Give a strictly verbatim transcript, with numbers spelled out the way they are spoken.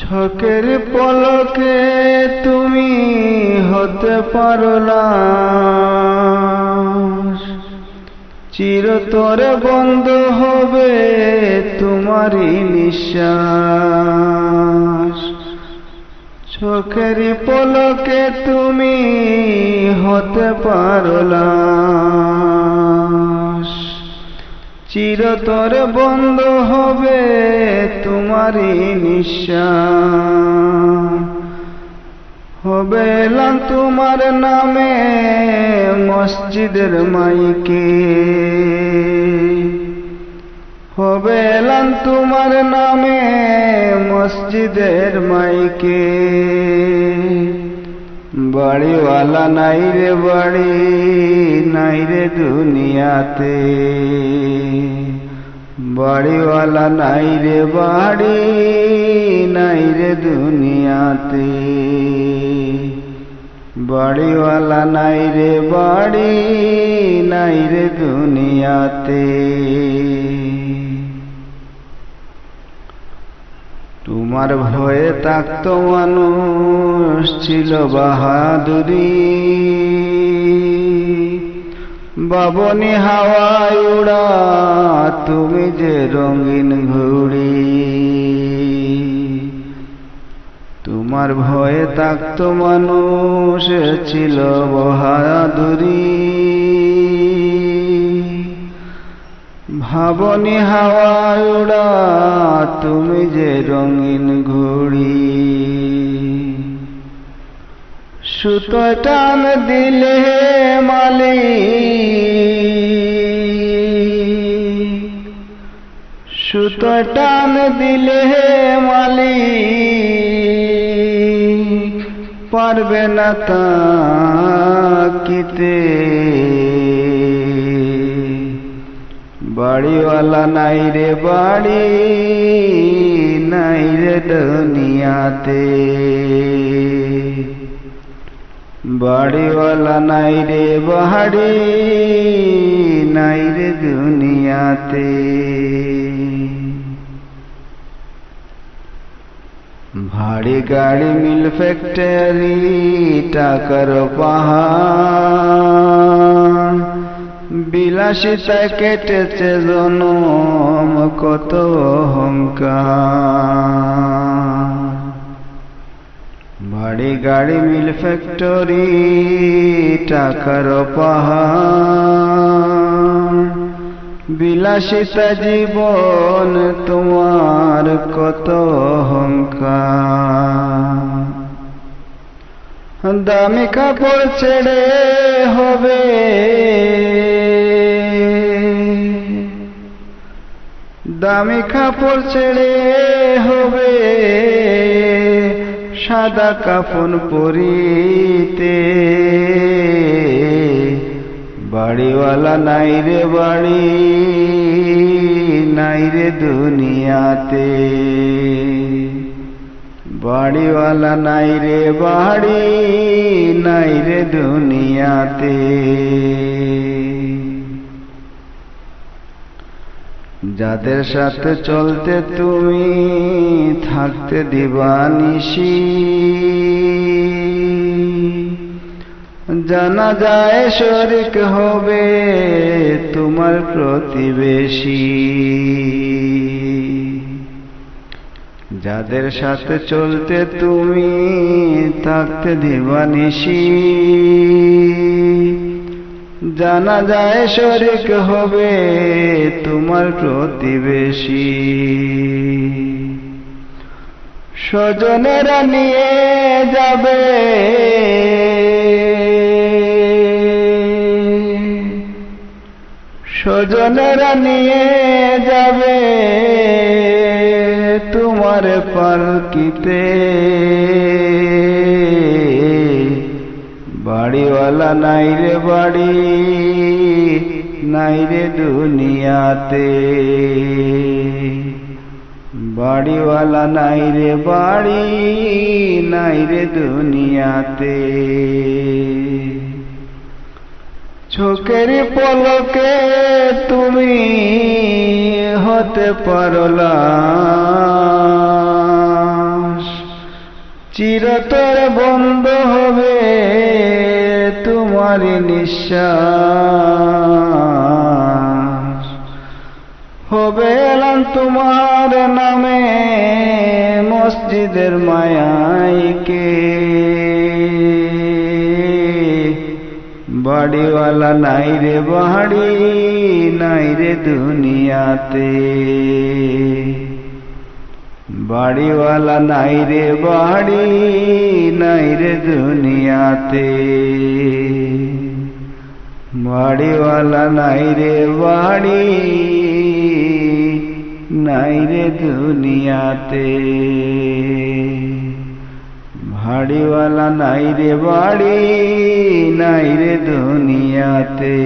চোখের পলকে তুমি হতে পারো লাশ, চিরতরে বন্ধ হবে তোমারই নিঃশ্বাস। চোখের পলকে তুমি হতে পারো লাশ, চিরতরে বন্ধ হবে তোমারই নিঃশ্বাস। হবে এলান তোমার নামে মসজিদের মাইকে, হবে এলান তোমার নামে মসজিদের মাইকে। বাড়িওয়ালা নাই রে বাড়ি, নাই রে দুনিয়াতে। বাড়িওয়ালা নাই রে বাড়ি, নাই রে দুনিয়াতে। বাড়িওয়ালা নাই রে বাড়ি, নাই রে দুনিয়াতে। তোমার ভয়ে থাকতো মানুষ, ছিল বাহাদুরি। ভাবনি হাওয়ায় উড়া তুমি যে রঙিন ঘুড়ি। তোমার ভয়ে থাকতো মানুষ, ছিল বাহাদুরি। ভাবনি হাওয়ায় উড়া তুমি যে রঙিন ঘুড়ি। সুতোয় টান দিলে মালিক, সুতোয় টান দিলে মালিক পারবে না থাকিতে। বাড়িওয়ালা নাই রে বাড়ি, নাই রে দুনিয়াতে। বাড়িওয়ালা নাই রে বাড়ি, নাই রে দুনিয়াতে। বাড়ি গাড়ি মিল ফ্যাক্টরি টাকার পাহাড়, বিলাসিতায় কেটেছে জনম কত অহংকার। বাড়ি গাড়ি মিল ফ্যাক্টরি টাকার পাহাড়, বিলাসিতা জীবন তোমার কত অহংকার। দামি কাপড় ছেড়ে হবে, দামি কাপড় ছেড়ে হবে সাদা কাফন পরিতে। বাড়িওয়ালা নাই রে বাড়ি, নাই রে দুনিয়াতে। বাড়িওয়ালা নাই রে বাড়ি, নাই রে দুনিয়াতে। যাদের সাথে চলতে তুমি থাকতে দিবানিশি, জানাজায় শরিক হবে তোমার প্রতিবেশী। যাদের সাথে চলতে তুমি থাকতে দিবানিশি, জানাজায় শরিক হবে তোমার প্রতিবেশী। স্বজনেরা নিয়ে যাবে, স্বজনেরা নিয়ে যাবে তোমার পালকিতে। বাড়িওয়ালা নাই রে বাড়ি, নাই রে দুনিয়াতে। বাড়িওয়ালা নাই রে বাড়ি, নাই রে দুনিয়াতে। চোখের পলকে তুমি হতে পারো লাশ, চিরতরে বন্ধ হবে তোমার নিঃশ্বাস, হবে এলান তোমার নামে মসজিদের মাইকে। বাড়িওয়ালা নাই রে বাড়ি, নাই রে দুনিয়াতে। বাড়িওয়ালা নাই রে বাড়ি, নাই রে দুনিয়াতে। বাড়িওয়ালা নাই রে বাড়ি, নাই রে দুনিয়াতে। বাড়িওয়ালা নাই রে বাড়ি, নাই রে দুনিয়াতে।